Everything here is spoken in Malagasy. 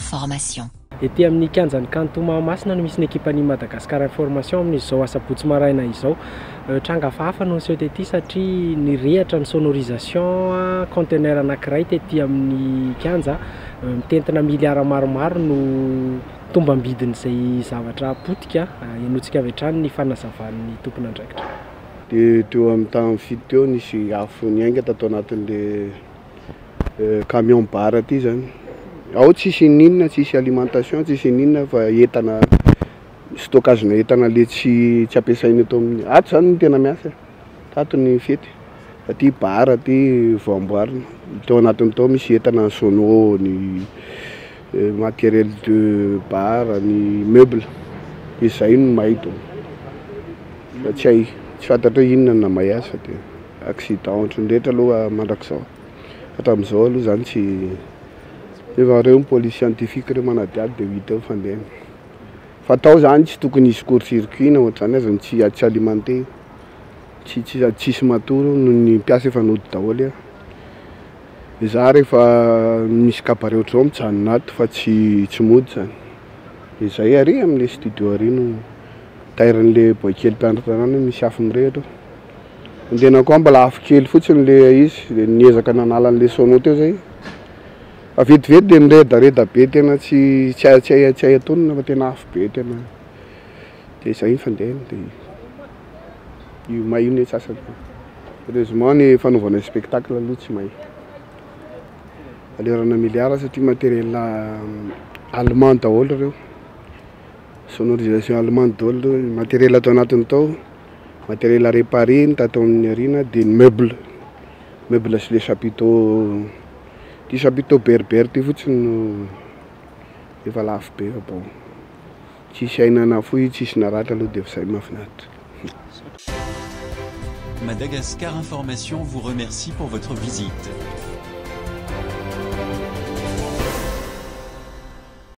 Information. Ety amin'ny kianjan'ny Kanto Mahamasina no misy ny ekipan'ny Madagascar Information amin'izao asabotsy maraina izao. Tranga hafahafa no niseho tety satria nirehatra ny sonorisation conteneur anankiray tety amin'ny kianja. Mitentina miliara maromaro no tombam-bidin'izay zavatra potika. Henointsika avy hatrany ny fanazavan'ny tompon'andraikitra. Dia teo amin'ny tamin'ny 7 teo nisy afo niainga tato anatin'le camion bar aty zany. Ao tsisy n'inona, tsisy alimentation, tsisy n'inona fa entana stockage-na entana le tsy ampiasaina eto amin'ny ato zany no tena miasa, tato ny fety. Aty bar aty vao amboarina, tao anatiny tao misy entana sono, ny matériel de bar, ny meuble, de zay no may to. Fa tsy hay, tsy fantatra hoe inona no namay azy fa de accident ohatran'ny rehetra aloha mandrak'izao. Hatramin'izao aloha zany tsy efa reo ny police scientifique reo manadihady de ho hita eo ny fandehany. Fa tao zany tsy tokony hisy court circuit na ohatr'izany aza tsy alimenté, tsy tsy sady tsisy matory noho ny mpiasa efa nody daholo. Za rehefa misy cabaret ohatr'izao mijanona ato fa tsy mody zany. De zay ary amin'le studio ary no tairin'le boay kely mpiandry tanàna hoe misy afo mirehitra ao. Ny tena koa mbola afo kely fotsiny le izy de niezaka nanala an'le sono teo zay. Fa vetivety de miredareda be tena tsy tsy hay tsy hay tsy hay antonona fa tena afo be tena. De zay ny fandehany de io may io ny antsasany. Heureusement ny fanaovana spectacle aloha tsy may. Valeur-na milliard satria matériel allemand daholo reo. Sonorisation allemande daholo reo, matériel ato anatiny tao, matériel réparé ny tato amin'ny aoriana de ny meuble, meuble sy le chapiteau, ty chapiteau berbère ty fotsiny no efa lafo be fa bon tsisy aina nafoy tsisy naratra aloha de efa zay mahafinaritra. Madagascar Information vous remercie pour votre visite.